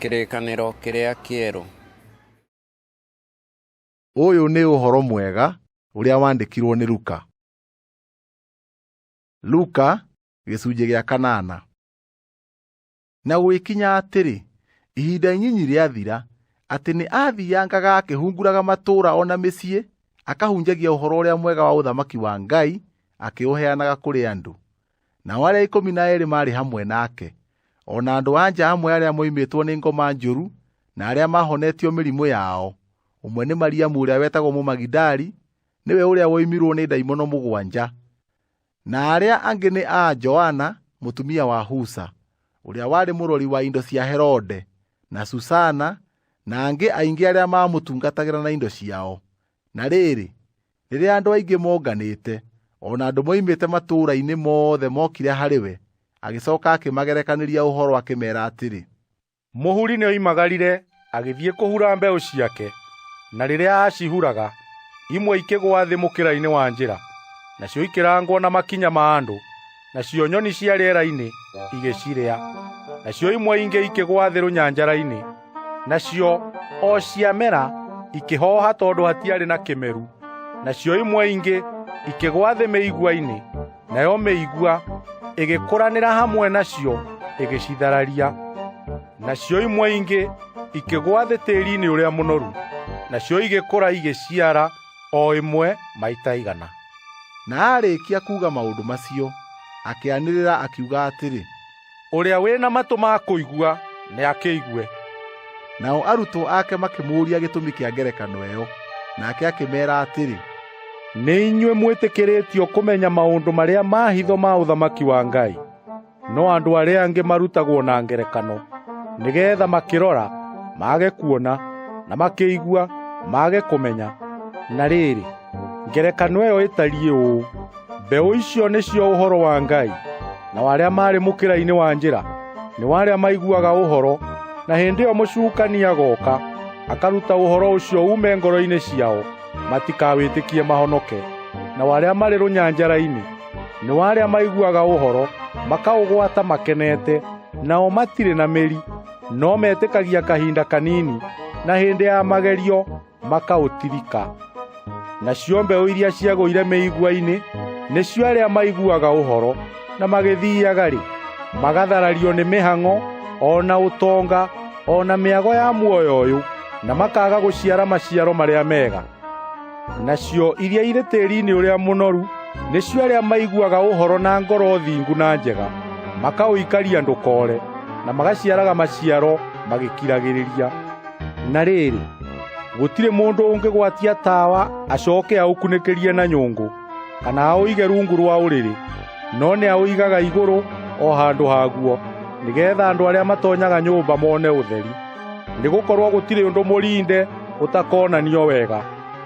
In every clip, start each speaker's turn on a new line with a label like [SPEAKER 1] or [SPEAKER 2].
[SPEAKER 1] Kĩrĩkanĩro kĩrĩa kĩerũ.
[SPEAKER 2] Ũyũ nĩ ũhoro mwega ũrĩa wandĩkirwo nĩ Luka. Luka gĩcunjĩ gĩa kanana. Na gũgĩkinya atĩrĩ, ihinda inyinyi rĩathira, atĩ nĩ aathiangaga akĩhunguraga matũũra o na mĩciĩ, akahunjagia ũhoro ũrĩa mwega wa ũthamaki wa Ngai, akĩũheanaga kũrĩ andũ. Nao arĩa 12 maarĩ hamwe nake, o na andũ-a-nja amwe arĩa moimĩtwo nĩ ngoma njũru na arĩa maahonetio mĩrimũ yao. Ũmwe nĩ Mariamu ũrĩa wetagwo Mũmagidali, nĩwe ũrĩa woimirwo nĩ ndaimono 7, na arĩa angĩ nĩ a Joana mũtumia wa Husa, ũrĩa warĩ mũrori wa indo cia Herode, na Susana, na angĩ aingĩ arĩa maamũtungatagĩra na indo ciao. Na rĩrĩ, rĩrĩa andũ aingĩ monganĩte, o na andũ moimĩte matũũra-inĩ mothe mokire harĩ we, agĩcoka akĩmagerekanĩria ũhoro akĩmeera atĩrĩ,
[SPEAKER 3] Mũhuri nĩoimagarire agĩthiĩ kũhura mbeũ ciake, na rĩrĩa aacihuraga, imwe ikĩgũa thĩ mũkĩra-inĩ wa njĩra, nacio ikĩrangwo na makinya ma andũ, nacio nyoni cia rĩera-inĩ igĩcirĩa. Nacio imwe ingĩ ikĩgũa thĩ rũnyanjara-inĩ, nacio o ciamera ikĩhoha tondũ hatiarĩ na kĩmeru. Nacio imwe ingĩ ikĩgũa thĩ mĩigua-inĩ, nayo mĩigua ĩgĩkũranĩra hamwe nacio ĩgĩcithararia. Nacio imwe ingĩ ikĩgũa thĩ tĩĩri-inĩ ũrĩa mũnoru, nacio igĩkũra igĩciara o ĩmwe maita 100.
[SPEAKER 2] Na aarĩkia kuuga maũndũ macio, akĩanĩrĩra akiuga atĩrĩ,
[SPEAKER 3] Ũrĩa wĩ na matũ ma kũigua nĩakĩigue.
[SPEAKER 2] Nao arutwo ake makĩmũũria gĩtũmi kĩa ngerekano ĩyo. Nake akĩmeera atĩrĩ,
[SPEAKER 3] Nĩ inyuĩ mwĩtĩkĩrĩtio kũmenya maũndũ marĩa ma hitho ma ũthamaki wa Ngai, no andũ arĩa angĩ marutagwo na ngerekano, nĩgeetha makĩrora mage kuona, na makĩigua mage kũmenya. Na rĩrĩ, ngerekano ĩyo ĩtariĩ ũũ: mbeũ icio nĩcio ũhoro wa Ngai, nao arĩa marĩ mũkĩra-inĩ wa njĩra nĩ arĩa maiguaga ũhoro, na hĩndĩ ĩyo mũcukani agooka akaruta ũhoro ũcio uume ngoro-inĩ ciao, matikawĩtĩkie mahonoke. Nao arĩa marĩ rũnyanjara-inĩ nĩ arĩa maiguaga ũhoro, makaũgwata makenete, nao matirĩ na mĩri, no metĩkagia kahinda kanini, na hĩndĩ ya magerio makaũtirika. Nacio mbeũ iria ciagũire mĩigua-inĩ nĩcio arĩa maiguaga ũhoro, na magĩthiiaga-rĩ, magatharario nĩ mĩhang'o, o na ũtonga, o na mĩago ya muoyo ũyũ, na makaaga gũciara maciaro marĩa mega. Nacio iria irĩ tĩĩri-inĩ ũrĩa mũnoru nĩcio arĩa maiguaga ũhoro na ngoro thingu na njega, makaũikaria ndũkoore, na magaciaraga maciaro magĩkiragĩrĩria. Na rĩrĩ, gũtirĩ mũndũ ũngĩgwatia tawa acoke aũkunĩkĩrie na nyũngũ, kana aũige rungu rwa ũrĩrĩ, no nĩaũigaga igũrũ o handũ haguo, nĩgeetha andũ arĩa matoonyaga nyũmba mone ũtheri. Nĩgũkorwo gũtirĩ ũndũ mũrinde ũtakonanio wega,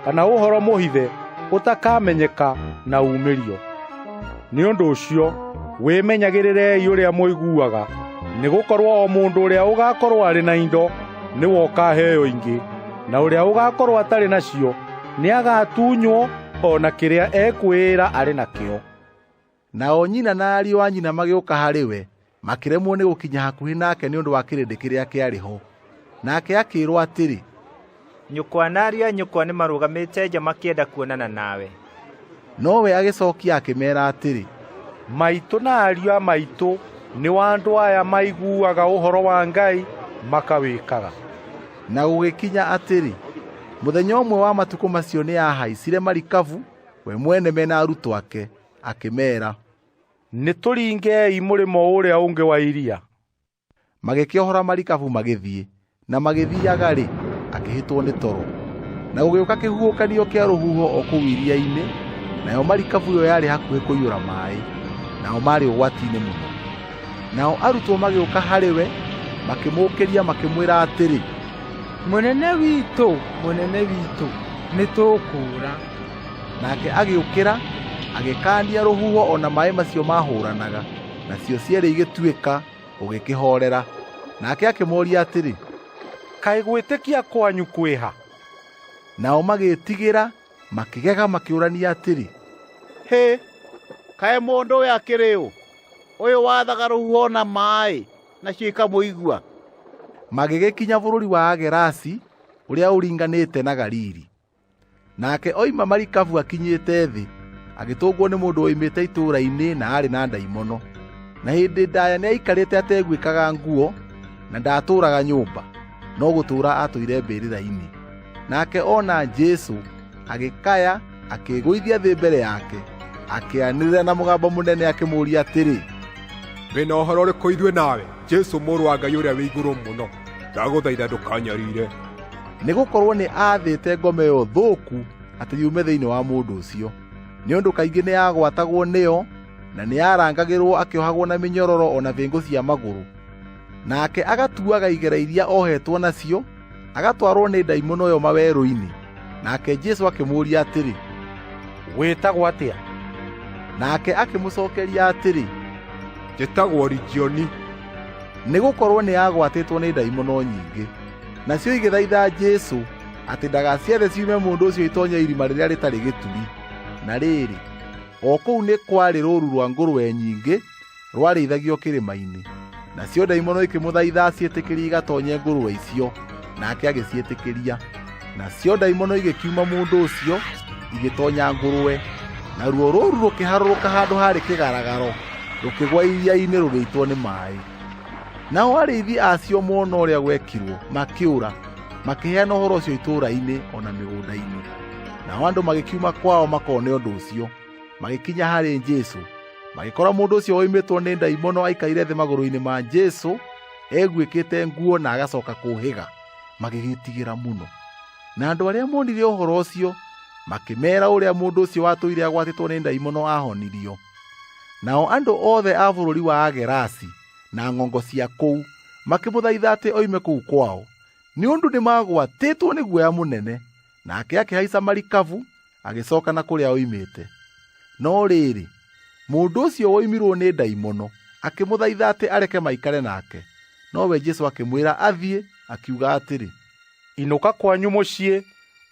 [SPEAKER 3] kana ũhoro mũhithe ũtakamenyeka na uumĩrio. Nĩ ũndũ ũcio, wĩmenyagĩrĩrei ũrĩa mũiguaga, nĩgũkorwo o mũndũ ũrĩa ũgaakorwo arĩ na indo nĩwe ũkaaheo ingĩ, na ũrĩa ũgaakorwo atarĩ nacio nĩagatunywo o na kĩrĩa ekwĩĩra arĩ nakĩo.
[SPEAKER 2] Nao nyina na ariũ a nyina magĩũka harĩ we, makĩremwo nĩ gũkinya hakuhĩ nake nĩ ũndũ wa kĩrĩndĩ kĩrĩa kĩarĩ ho. Nake akĩĩrwo atĩrĩ,
[SPEAKER 4] Nyũkwa na ariũ a nyũkwa nĩmarũgamĩte nja makĩenda kuonana nawe.
[SPEAKER 2] Nowe agĩcokia akĩmeera atĩrĩ,
[SPEAKER 3] Maitũ na ariũ a maitũ nĩ andũ aya maiguaga ũhoro wa Ngai makawĩkaga.
[SPEAKER 2] Na gũgĩkinya atĩrĩ, mũthenya ũmwe wa matukũ macio nĩahaicire marikabu we mwene me na arutwo ake, akĩmeera,
[SPEAKER 3] Nĩtũringei mũrĩmo ũrĩa ũngĩ wa iria.
[SPEAKER 2] Magĩkĩohora marikabu magĩthiĩ, na magĩthiiaga-rĩ, akĩhĩtwo nĩ toro. Na gũgĩũka kĩhuhũkanio kĩa rũhuho o kũu iria-inĩ, nayo marikabu ĩyo yarĩ hakuhĩ kũiyũra maaĩ, nao maarĩ ũgwati-inĩ mũno. Nao arutwo magĩũka harĩ we, makĩmũũkĩria makĩmwĩra atĩrĩ,
[SPEAKER 5] Mũnene witũ, mũnene witũ, nĩtũkũũra.
[SPEAKER 2] Nake agĩũkĩra, agĩkaania rũhuho o na maaĩ macio maahũũranaga, nacio cierĩ igĩtuĩka, gũgĩkĩhoorera. Nake akĩmooria atĩrĩ,
[SPEAKER 3] Kaĩ gwĩtĩkia kwanyu kwĩ ha?
[SPEAKER 2] Nao magĩĩtigĩra, makĩgega makĩũrania atĩrĩ,
[SPEAKER 6] Hĩ, kaĩ mũndũ ũyũ akĩrĩ ũ, ũyũ wathaga rũhuho na maaĩ, nacio ikamũigua?
[SPEAKER 2] Magĩgĩkinya bũrũri wa Agerasi ũrĩa ũringanĩte na Galili. Nake oima marikabu akinyĩte thĩ, agĩtũngwo nĩ mũndũ woimĩte itũũra-inĩ na aarĩ na ndaimono. Na hĩndĩ ndaya nĩaikarĩte ateguĩkaga nguo na ndaatũũraga nyũmba, no gũtũũra aatũire mbĩrĩra-inĩ. Nake ona Jesũ agĩkaya akĩĩgũithia thĩ mbere yake, akĩanĩrĩra na mũgambo mũnene akĩmũũria atĩrĩ,
[SPEAKER 7] Wĩna ũhoro ũrĩkũ ithuĩ nawe, Jesũ mũrũ wa Ngai ũrĩa wĩ igũrũ mũno? Ndagũthaitha ndũkanyariire.
[SPEAKER 2] Nĩgũkorwo nĩ aathĩte ngoma ĩyo thũku atĩ yume thĩinĩ wa mũndũ ũcio. Nĩ ũndũ kaingĩ nĩyagwatagwo nĩyo na nĩarangagĩrwo akĩohagwo na mĩnyororo o na bĩngũ cia magũrũ. Nake agatuaga igera iria ohetwo nacio, agatwarwo nĩ ndaimono ĩyo mawerũ-inĩ. Nake Jesũ akĩmũũria atĩrĩ,
[SPEAKER 3] Wĩtagwo atĩa?
[SPEAKER 2] Nake akĩmũcookeria atĩrĩ,
[SPEAKER 7] Njĩtagwo Ligioni.
[SPEAKER 2] Nĩgũkorwo nĩagwatĩtwo nĩ ndaimono nyingĩ. Nacio igĩthaitha Jesũ atĩ ndagaciathe ciume mũndũ ũcio itonye irima rĩrĩa rĩtarĩ gĩturi. Na rĩrĩ, o kũu nĩ kwarĩ rũũru rwa ngũrwe nyingĩ rwarĩithagio kĩrĩma-inĩ. Nacio ndaimono ikĩmũthaitha aciĩtĩkĩrie igatonye ngũrwe icio, nake agĩciĩtĩkĩria. Nacio ndaimono igĩkiuma mũndũ ũcio igĩtonya ngũrwe, naruo rũũru rũkĩharũrũka handũ haarĩ kĩgaragaro, rũkĩgwa iria-inĩ rũgĩitwo nĩ maaĩ. Nao arĩithi acio mona ũrĩa gwekirwo makĩũra, makĩheana ũhoro ũcio itũũra-inĩ o na mĩgũnda-inĩ. Nao andũ magĩkiuma kwao makone ũndũ ũcio, magĩkinya harĩ Jesũ, magĩkora mũndũ ũcio woimĩtwo nĩ ndaimono aikaire thĩ magũrũ-inĩ ma Jesũ, eguĩkĩte nguo na agacoka kũũhĩga, magĩgĩtigĩra mũno. Na andũ arĩa monire ũhoro ũcio makĩmeera ũrĩa mũndũ ũcio watũire agwatĩtwo nĩ ndaimono aahonirio. Nao andũ othe a bũrũri wa Agerasi na ng'ongo cia kũu makĩmũthaitha atĩ oime kũu kwao, nĩ ũndũ nĩmagwatĩtwo nĩ guoya mũnene. Nake akĩhaica marikabu agĩcoka na kũrĩa oimĩte. No rĩrĩ, mũndũ ũcio woimirwo nĩ ndaimono akĩmũthaitha atĩ areke maikare nake. Nowe Jesũ akĩmwĩra athiĩ, akiuga atĩrĩ,
[SPEAKER 3] Inũka kwanyu mũciĩ,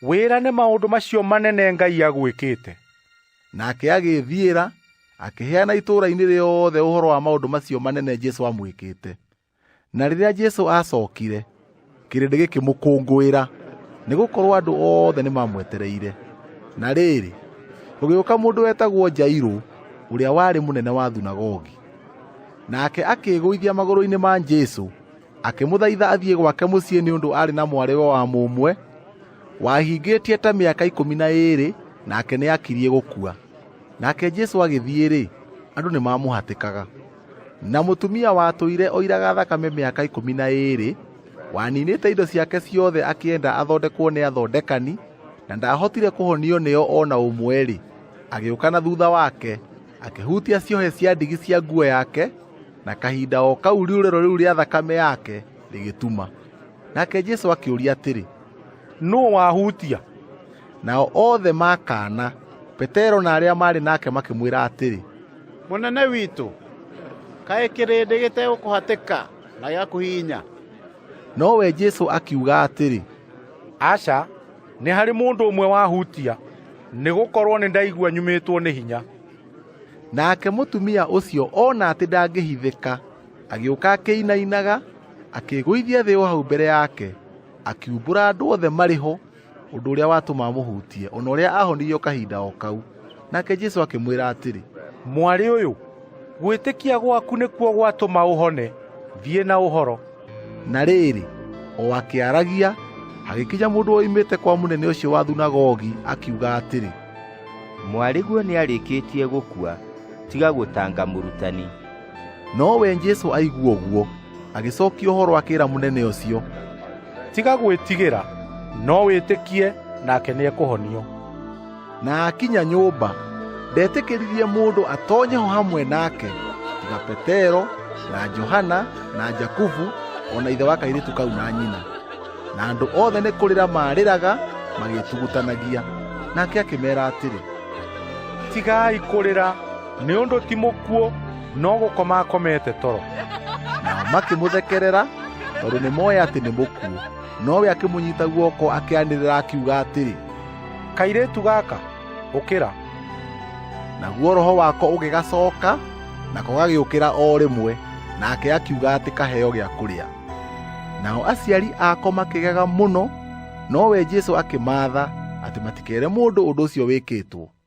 [SPEAKER 3] wĩrane maũndũ macio manene Ngai agwĩkĩte.
[SPEAKER 2] Nake agĩĩthiĩra, akĩheana itũũra-inĩ rĩothe ũhoro wa maũndũ macio manene Jesũ amwĩkĩte. Na rĩrĩa Jesũ aacokire, kĩrĩndĩ gĩkĩmũkũngũĩra, nĩgũkorwo andũ othe nĩmamwetereire. Na rĩrĩ, gũgĩũka mũndũ wetagwo Jairũ, ũrĩa warĩ mũnene wa thunagogi. Nake akĩĩgũithia magũrũ-inĩ ma Jesũ, akĩmũthaitha athiĩ gwake mũciĩ nĩ ũndũ aarĩ na mwarĩwe wa mũmwe wahingĩtie ta mĩaka 12, nake nĩakirie gũkua. Nake Jesũ agĩthiĩ-rĩ, andũ nĩmamũhatĩkaga. Na mũtumia watũire oiraga thakame mĩaka 12, waninĩte indo ciake ciothe akĩenda athondekwo nĩ athondekani, na ndaahotire kũhonio nĩo o na ũmwe-rĩ, agĩũka na thutha wake, akĩhutia ciohe cia ndigi cia nguo yake, na kahinda o kau riũrĩro rĩu rĩa thakame yake rĩgĩtuma. Nake Jesũ akĩũria atĩrĩ,
[SPEAKER 3] Nũũ wahutia?
[SPEAKER 2] Nao othe makana. Petero na arĩa maarĩ nake makĩmwĩra atĩrĩ,
[SPEAKER 6] Mũnene witũ, kaĩ kĩrĩndĩ gĩtegũkũhatĩka na gĩgakũhihinya?
[SPEAKER 2] Nowe Jesũ akiuga atĩrĩ,
[SPEAKER 3] Aca, nĩ harĩ mũndũ ũmwe wahutia, nĩgũkorwo nĩndaigua nyumĩtwo nĩ hinya.
[SPEAKER 2] Nake mũtumia ũcio ona atĩ ndangĩhithĩka, agĩũka akĩinainaga, akĩĩgũithia thĩ o hau mbere yake, akiumbũra andũ othe marĩ ho ũndũ ũrĩa watũma amũhutie, o na ũrĩa aahonirio kahinda o kau. Nake Jesũ akĩmwĩra atĩrĩ,
[SPEAKER 3] Mwarĩ ũyũ, gwĩtĩkia gwaku nĩkuo gwatũma ũhone. Thiĩ na ũhoro.
[SPEAKER 2] Na rĩrĩ, o akĩaragia, hagĩkinya mũndũ woimĩte kwa mũnene ũcio wa thunagogi, akiuga atĩrĩ,
[SPEAKER 8] Mwarĩguo nĩarĩkĩtie gũkua, tiga gũtanga mũrutani.
[SPEAKER 2] Nowe Jesũ aigua ũguo, agĩcokia ũhoro akĩĩra mũnene ũcio,
[SPEAKER 3] Tiga gwĩtigĩra, no wĩtĩkie, nake nĩekũhonio.
[SPEAKER 2] Na akinya nyũmba, ndetĩkĩririe mũndũ atonye ho hamwe nake, tiga Petero na Johana na Jakubu o na ithe wa kairĩtu kau na nyina. Na andũ othe nĩ kũrĩra maarĩraga magĩtugutanagia. Nake akĩmeera atĩrĩ,
[SPEAKER 3] Tigai kũrĩra, nĩ ũndũ ti mũkuũ, no gũkoma akomete toro.
[SPEAKER 2] Nao makĩmũthekerera tondũ nĩmooĩ atĩ nĩ mũkuũ. Nowe akĩmũnyita guoko akĩanĩrĩra akiuga atĩrĩ,
[SPEAKER 3] Kairĩtu gaka, ũkĩra.
[SPEAKER 2] Naguo roho wako ũgĩgacooka, nako gagĩũkĩra o rĩmwe, nake akiuga atĩ kaheo gĩa kũrĩa. Nao aciari ako makĩgega mũno, nowe Jesũ akĩmaatha atĩ matikeere mũndũ ũndũ ũcio wĩkĩtwo.